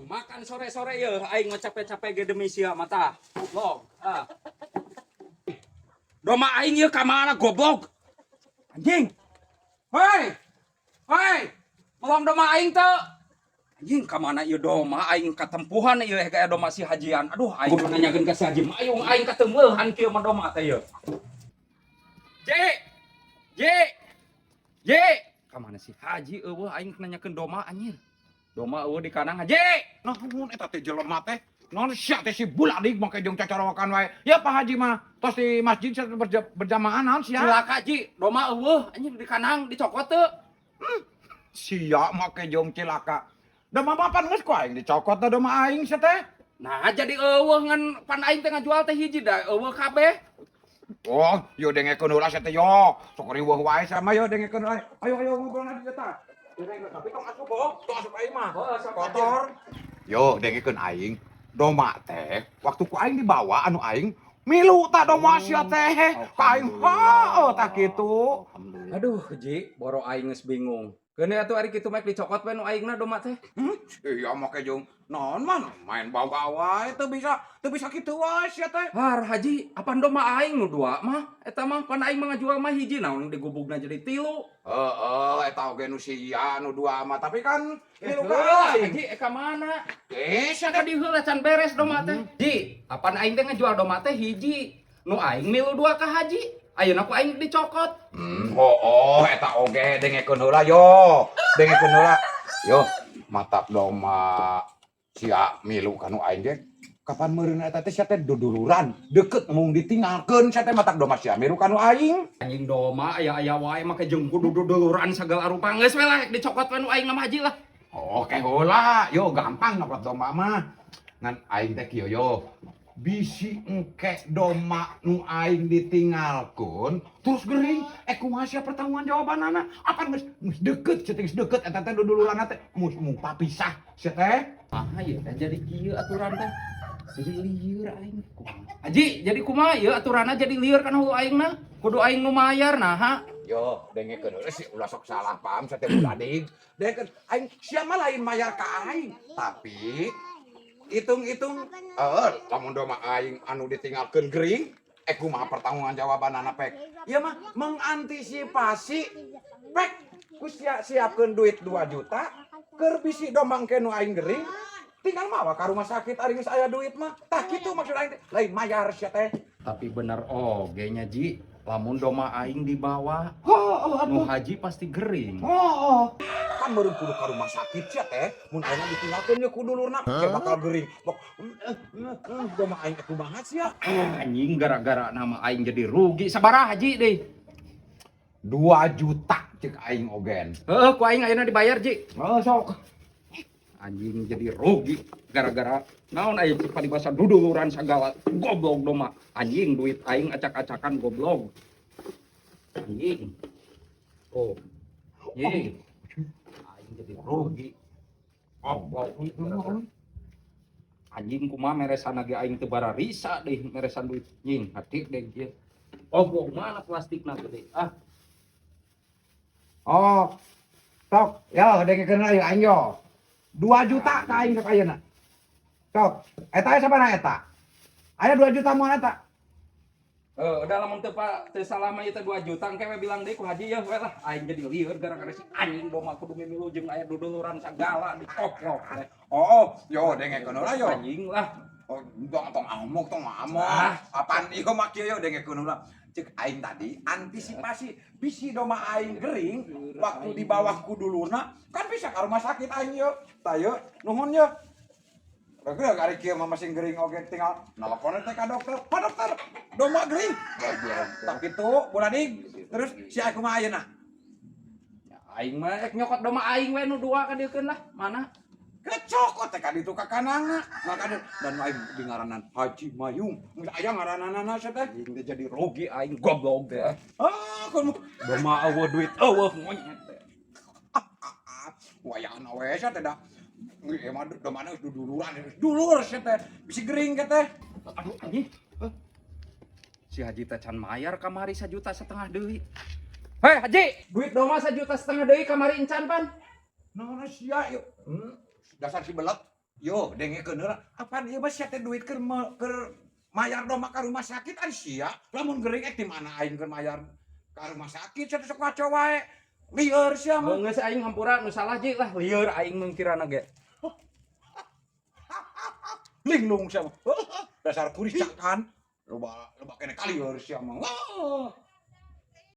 Makan sore-sore ya, aing mah capek-capek ge demi sia mata. Goblok. Ah. Domba aing ieu ka mana, goblok? Anjing. Hei. Hei. Melong domba aing teu? Anjing, ka mana ieu domba aing katempuhan ieu gaya domba si Hajian. Aduh, aing kudu nanyakeun ka si Haji Mayung, aing katemeuhan kieu mah domba teh ieu. J. J. J. Ka mana si Haji euweuh, aing nanyakeun domba, anjir. Domba euweuh di kandang, Haji. Naon eta teh jelema teh? Naon sia teh, si buladig, make jeung cacarawakan wae? Ya, Pak Haji mah tos di masjid berjamaah, naon sia? Cilaka, Ji, domba euweuh anjir di kandang, dicokot teu? Sia make jeung cilaka. Domba mah pan geus ku aing dicokot da domba aing sia teh. Nah, jadi euweuh, ngan pan aing teh ngajual teh hiji, da euweuh kabeh. Oh, yo dengekeun heula sia teh yo. Sok riweuh wae sama, yo dengekeun heula. Ayo, ayo ngobrol di dieu tah. Dengekeun, tapi tong asup, oh, tong asup aing mah. Oh, sok. Kotor. Yo dengekeun aing. Domba teh waktu ku aing dibawa, anu aing milu tah domba sia teh. Ka aing heuh tah kitu. Aduh, Ji, boro aing geus bingung. Keun atuh ari kitu mah dicokot we nu aingna domba teh. Iya, make jeung naon mah main bawa wae, teu bisa, teu bisa kitu wae sia teh. Har, Haji, apaan domba aing nu dua mah? Eta mah pan aing mah ngajual mah hiji, naon digubugna jadi tilu. Heeh, eta oge nu sia nu dua mah, tapi kan milu ka Heula, aing. Haji, eka mana? Eh, sia Ka teh. di heula can beres domba teh. Ji, apaan aing teh ngajual domba teh hiji. Nu aing milu dua ka Haji. Ayeuna ku aing dicokot. Oh, eta oge dengekeun heula yo. Dengekeun heula. Yo, matak domba sia milu ka nu aing ge. Kapan meureun eta teh sia teh duduluran, deket mung ditinggalkeun sia teh, matak domba sia milu ka nu aing. Anjing, domba aya-aya wae make jeung kudu duduluran sagala rupa. Geus we lah, dicokot we nu aing mah, Haji, lah. Oke heula, yo gampang nyokot domba mah. Ngan aing teh kieu yo. Bisi engke domba nu aing ditinggalkeun terus gering, eh kumaha sia pertanggungjawabanana? Apan geus geus deket sia teh, geus deket eta teh duduluranna teh mus mung papisah sia teh. Ah, ieu teh jadi kieu aturan teh. Jadi lieur aing. Kumaha? Haji, jadi kumaha ieu aturanna, jadi lieur kan hulu aingna? Kudu aing nu mayar naha? Yo, dengekeun heula sih, ulah sok salah paham sia teh, buladig. Dengekeun aing, sia mah lain mayar ka aing, tapi hitung-hitung eh lamun domba aing anu ditinggalkeun gering, eh kumaha pertanggungjawabanana, pek? Ieu mah mengantisipasi, pek ku sia siapkeun duit 2 juta keur bisi domba engke nu aing gering, tinggal mawa ka rumah sakit, ari geus aya duit mah. Tah kitu maksud aing teh, lain mayar sia teh. Tapi bener oge nya, Ji, lamun domba aing dibawa Oh, nu Haji pasti gering. Oh, kan meureun kudu ka rumah sakit sia teh, mun aing ditinggalkeun ye ku dulurna, sia bakal gering. Bok, domba aing teh kumaha sia? Anjing, gara-gara nama aing jadi rugi. Sabaraha, Haji, deh? 2 juta cek aing ogen. Heeh, ku aing ayeuna dibayar, Ji. Oh, sok. Anjing, jadi rugi gara-gara naon aya cik paribasa duduluran sagala, goblok domba. Anjing, duit aing acak-acakan, goblok. Anjing. Oh. Anjing. Aing jadi rugi. Goblok. Anjing, kumaha meresan ge aing teu bararisa deh meresan duit. Nying, hati deh kieu. Oh, mana plastikna gede? Ah. Oh. Sok, yo dengekeun aing aing yo. 2 juta ka aing sok ayeuna. Sok, eta aya sabaraha eta? Aya 2 juta moal eta? Eh, udah lamun teu pak teu salah mah ieu teh 2 juta, engke we bilang deui ku Haji ya we lah. Aing jadi lieur gara-gara si anjing domba kudu mimilu jeung aya duduluran sagala, dikoplok teh. Oh, yo dengekeun heula yo. Anjing lah. Oh, tong tong amuk, tong amuk. Ah. Apaan ieu mah kieu, yo dengekeun heula. Cek aing tadi antisipasi bisi domba aing gering waktu di bawah ku dulurna, kan bisa ke rumah sakit aing yo. Tah yo, nuhun yo. Geus ari kieu mah masih gering oge tinggal nelpon teh ka dokter. "Pak dokter, domba gering." Tah kitu, buladig. Terus si aku mah ayeuna. Ya, aing mah rek nyokot domba aing we nu dua ka lah. Mana? Kecokot teh ka ditu ka kandangna. Makanya dan aing di ngaranan Haji Mayung. Geus aya ngaranana sia teh. Anjing teh jadi rugi aing, goblok teh. Ah, kun Domba euweuh, duit euweuh, monyet teh. Wayahna we sia teh dah. Ieu mah domana geus duduluran, geus dulur sia teh. Bisi gering ke teh. Aduh, anjing. Eh. Si Haji teh can mayar kamari 1,5 juta deui. Hei Haji, duit domba 1,5 juta deui kamari encan pan? Naon sia ieu? Dasar si belet. Yo, dengekeun heula. Apaan ieu mah sia teh duit keur keur mayar domba ka rumah sakit ari sia. Lamun gering ek di mana aing keur mayar ka rumah sakit, sia teh sok ngaco wae. Lieur sia mah. Geus, aing hampura nu salah, Ji, lah, lieur aing mengkirana ge. Linglung sia mah. Dasar kuricakan. Loba loba kene kalieur sia mah. Wah.